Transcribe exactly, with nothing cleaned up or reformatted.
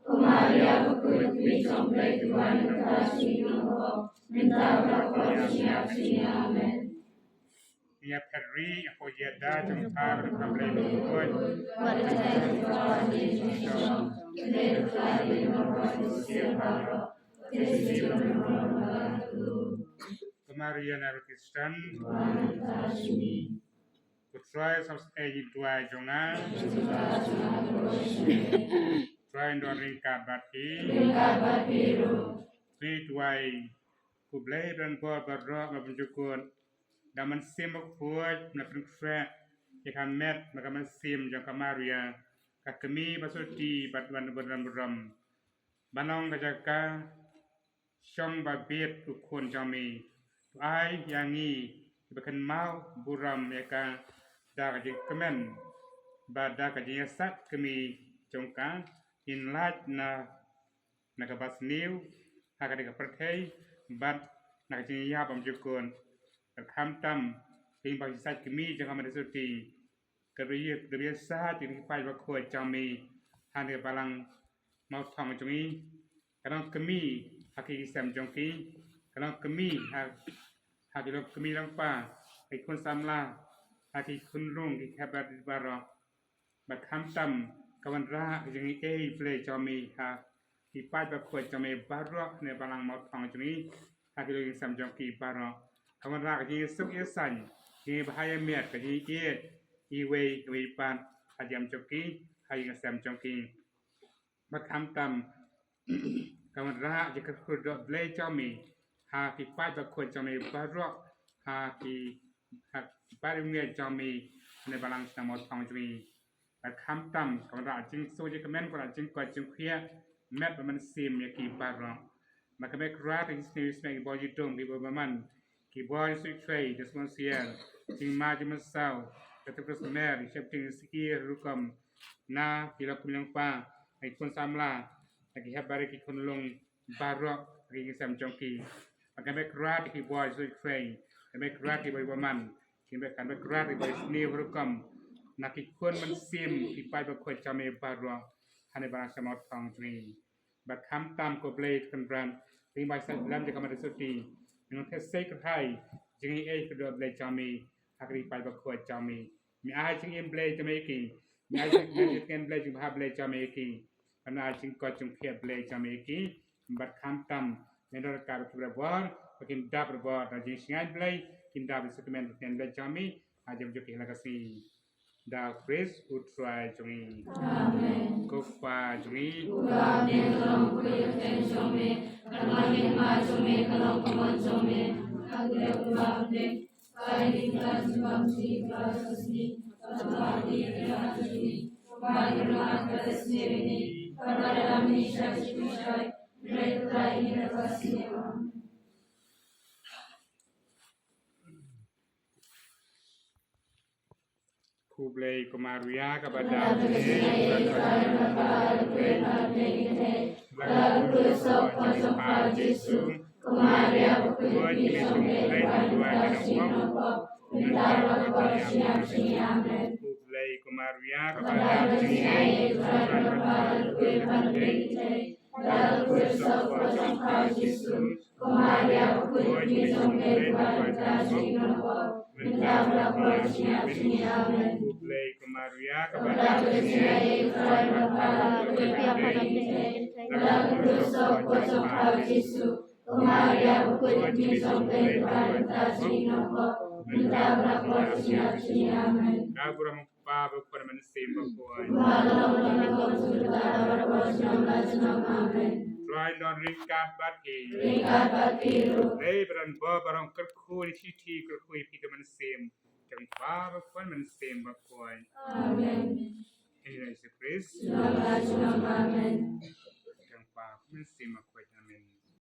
Ko Maria, bakhuid, kmie jong U Blei, to wan ha ka bynta jong ngi nongpop, mynta bad ha ka por jong ngi. Amen. Ïa pher ri, ïa pher ri, ïa da jong ka, bad ka Blei bakhuid. Wat ka jong ka, jong ka, jong ka, jong ka. Ko Maria na Kristan. Ko Trai, sa ei duwai jong nga. Trai, don ryngkat bad phi. Phi duwai. Ko Blei ban bor baroh nga pynjukut da ka mynsiem bakhuid, na pynkhreh ïa ka met bad ka mynsiem jong ka Maria, ka kmie ba suti bad wan burom burom. Ban long ka jaka shong ba bieit u Khun jong me. To ai ïa ngi kiba kynmaw burom ïa ka da ka jingkmen bad da ka jingïasaid kmie jong ka, ngin lait na na kaba sniew ha kane ka pyrthei bad na ka jingïap bymjukut. Bad khamtam, ïa ba ïasaid kmie jong ka Maria suti, kaba ïa, kaba ïasaid ïa ki paid bakhuid jong me ha kane ka balang mawthong jong ngi. Ka long kmie ha ki sem jong ki, ka long kmie ha, ha ki long kmie long kpa, ha ki khun samla, ha ki khunlung, ki khep baroh. Bad khamtam ka wanrah ka jingïeit Blei jong me ha ki paid bakhuid jong me baroh ne balang mawthong jong ngi ha ki longïing sem jong ki baroh. Ka wanrah ka jingïasuk ïasaiñ, ka jingbha ïamiat, ka jingïeit iwei iwei pat ha jingim jong ki, ha ïing sem jong ki. Bad khamtam ka wanrah jingkyrkhu doh Blei jong me ha ki paid bakhuid jong me baroh, ha ki, ha ki paid bakhuid jong me ne balang shnong mawthong jong me. Bad khamtam ka wanrah jingsuk jingkmen, ka wanrah jingkoit jingkhiah met bad mynsiem ïa ki baroh. Bad ka mekra ka jingsniew sniew ki bor jingdum ki bor bymman, ki bor jingsuidtrei da sngewsih, jingma jingmynsaw, ka tyrkhong smer, ki sheptieng ki rukom, na ki lok kmie lok kpa, na ki khun samla, na ki hep barit ki khunlung baroh, na ki ïing sem jong ki. Bad ka mekra ki bor jingsuidtrei, ka mekra ki bor bymman, ki mek, ka mekra ki bor sniew rukom, na ki khun mynsiem ki paid bakhuid jong me baroh ha kane balang shnong mawthong jong ngi. Bad khamtam ko Blei Kynrad, ïa ba ïasaid lem jong ka Maria suti, ïa nongthied sei kyrhai jingïeit kyrdoh Blei jong me ha ki paid bakhuid jong me. Me ai jingim Blei jong me ïa ki, me ai jingim Blei, jingbha Blei jong me ïa ki. Bad me ai jingkoit jingkhiah Blei jong me ïa ki. Bad khamtam, me don ka bor, ba kin dap bor da jingshngaiñ Blei, kin dap da sngewthuh Blei jong me ha jingim jong ki ha la ka sngi. Da U Khrist U Trai jong ngi. Amen. Ko Kpa jong ngi. Uba ha bneng, ka long ka kyrteng jong me, ka long ka hima jong me, ka long ka mon jong me, ha ka dei kumba ha bneng. Pynban ïa ka jingim jong ngi ha kane ka sngi, bad pynban ïa ka jingim jong ngi, pynban ïa ka sngi, pynban ïa ka sngi. Khublei ko Maria, kaba dap jingïeit, Trai bad pha, pha ïa pha, pha ïa pha, pha ïa pha. Lada u Khrist u la poi jong pha u Jisu, ko Maria bakhuid, kmie jong U Blei, to duwai ïa ngi ki nongpop, mynta bad ha ka por jong ngi. Amen. Khublei ko Maria, kaba dap jingïeit, Trai bad pha, pha ïa pha, pha ïa pha. Lada u Khrist u la poi jong pha u Jisu, ko Maria bakhuid, kmie jong U Blei, to duwai ïa ngi ki nongpop, mynta bad ha ka por jong ngi. Amen. Khublei ko Maria, kaba dap jingïeit, Trai bad pha, pha ïa pha, pha ïa pha. Lada u Khrist u la poi jong pha u Jisu, ko Maria bakhuid, kmie jong U Blei, to duwai ïa ngi ki nongpop, mynta bad ha ka por jong ngi. Amen. Ka burom Kpa, bad Khun, Mynsiem Bakhuid. Ba la long, ba la long, shu da, da, da, ba, shu da, da, shu da, amen. Trai don ryngkat bad phi. Ryngkat bad phi ruh. Dei ba don bor ba rong kyrkhu ïa shithi, kyrkhu ïa phi da mynsiem. Jong Kpa, bad Khun, Mynsiem Bakhuid. Amen. Ïa Jisu Khrist. Shalom, shalom, amen. Jong Kpa, Mynsiem Bakhuid.